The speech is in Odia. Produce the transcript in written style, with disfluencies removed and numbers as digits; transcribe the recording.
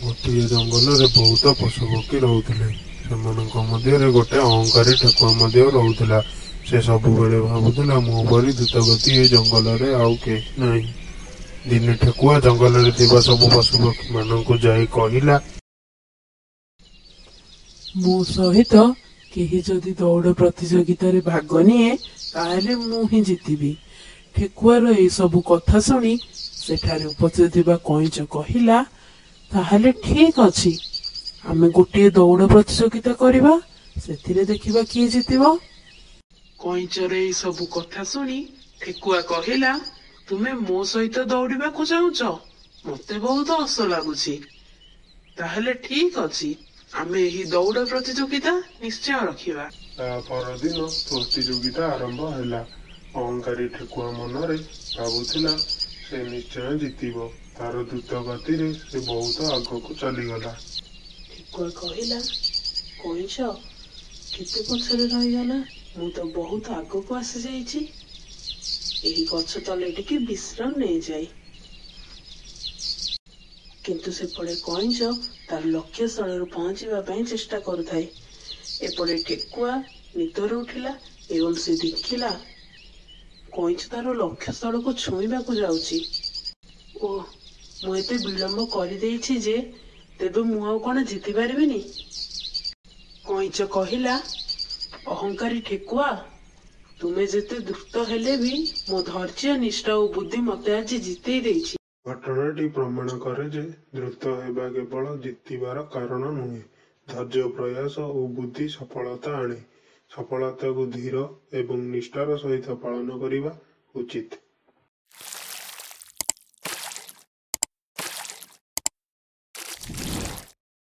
ଗୋଟିଏ ଜଙ୍ଗଲରେ ବହୁତ ପଶୁପକ୍ଷୀ ରହୁଥିଲେ। ସେମାନଙ୍କ ମଧ୍ୟରେ ଗୋଟେ ଅହଙ୍କାରୀ ଠେକୁଆ ମଧ୍ୟ ରହୁଥିଲା। ସେ ସବୁବେଳେ ଭାବୁଥିଲା, ମୋ ପରି ଦ୍ରୁତଗତି ଏ ଜଙ୍ଗଲରେ ଆଉ କେହି ନାହିଁ। ଦିନେ ଠେକୁଆ ଜଙ୍ଗଲରେ ଥିବା ସବୁ ପଶୁପକ୍ଷୀମାନଙ୍କୁ ଯାଇ କହିଲା, ମୋ ସହିତ କେହି ଯଦି ଦୌଡ଼ ପ୍ରତିଯୋଗିତାରେ ଭାଗ ନିଏ, ତାହେଲେ ମୁଁ ହିଁ ଜିତିବି। ଠେକୁଆର ଏସବୁ କଥା ଶୁଣି ସେଠାରେ ଉପସ୍ଥିତ ଥିବା କଇଁଛ କହିଲା, ତାହେଲେ ଠିକ୍ ଅଛି, ଆମେ ଗୋଟିଏ ଦୌଡ଼ ପ୍ରତିଯୋଗିତା କରିବା, ସେଥିରେ ଦେଖିବା କିଏ ଜିତିବ। କଇଁଚର ଏଇ ସବୁ କଥା ଶୁଣି ଠେକୁଆ କହିଲା, ତୁମେ ମୋ ସହିତ ଦୌଡ଼ିବାକୁ ଚାହୁଁଛ? ମତେ ବହୁତ ହସ ଲାଗୁଛି। ତାହେଲେ ଠିକ୍ ଅଛି, ଆମେ ଏହି ଦୌଡ଼ ପ୍ରତିଯୋଗିତା ନିଶ୍ଚୟ ରଖିବା। ତା ପରଦିନ ପ୍ରତିଯୋଗିତା ଆରମ୍ଭ ହେଲା। ଅହଙ୍କାରୀ ଠେକୁଆ ମନରେ ଭାବୁଥିଲା, ସେ ନିଶ୍ଚୟ ଜିତିବ। ତାର ଦ୍ରୁତ ଗତିରେ ସେ ବହୁତ ଆଗକୁ ଚାଲିଗଲା। ଠେକୁଆ କହିଲା, କଇଁଛ କେତେ ପଛରେ ରହିଗଲା, ମୁଁ ତ ବହୁତ ଆଗକୁ ଆସିଯାଇଛି। ଏହି ଗଛ ତଳେ ଟିକେ ବିଶ୍ରାମ ନେଇଯାଏ। କିନ୍ତୁ ସେପଟେ କଇଁଛ ତାର ଲକ୍ଷ୍ୟସ୍ଥଳରେ ପହଞ୍ଚିବା ପାଇଁ ଚେଷ୍ଟା କରୁଥାଏ। ଏପଟେ ଠେକୁଆ ନିଦରୁ ଉଠିଲା ଏବଂ ସେ ଦେଖିଲା କଇଁଛ ତାର ଲକ୍ଷ୍ୟସ୍ଥଳକୁ ଛୁଇଁବାକୁ ଯାଉଛି। ଓଃ, ମୁଁ ଏତେ ବିଳମ୍ବ କରିଦେଇଛି ଯେ, ତେବେ ମୁଁ ଆଉ କଣ ଜିତି ପାରିବିନି? କଇଁଛ କହିଲା, ଅହଙ୍କାରୀ ଠେକୁଆ, ତୁମେ ଯେତେ ଦ୍ରୁତ ହେଲେ ବି ମୋ ଧୈର୍ଯ୍ୟ, ନିଷ୍ଠା ଓ ବୁଦ୍ଧି ମତେ ଆଜି ଜିତେଇ ଦେଇଛି। ଘଟଣାଟି ପ୍ରମାଣ କରେ ଯେ ଦ୍ରୁତ ହେବା କେବଳ ଜିତିବାର କାରଣ ନୁହେଁ। ଧୈର୍ଯ୍ୟ, ପ୍ରୟାସ ଓ ବୁଦ୍ଧି ସଫଳତା ଆଣେ। ସଫଳତାକୁ ଧୀର ଏବଂ ନିଷ୍ଠାର ସହିତ ପାଳନ କରିବା ଉଚିତ।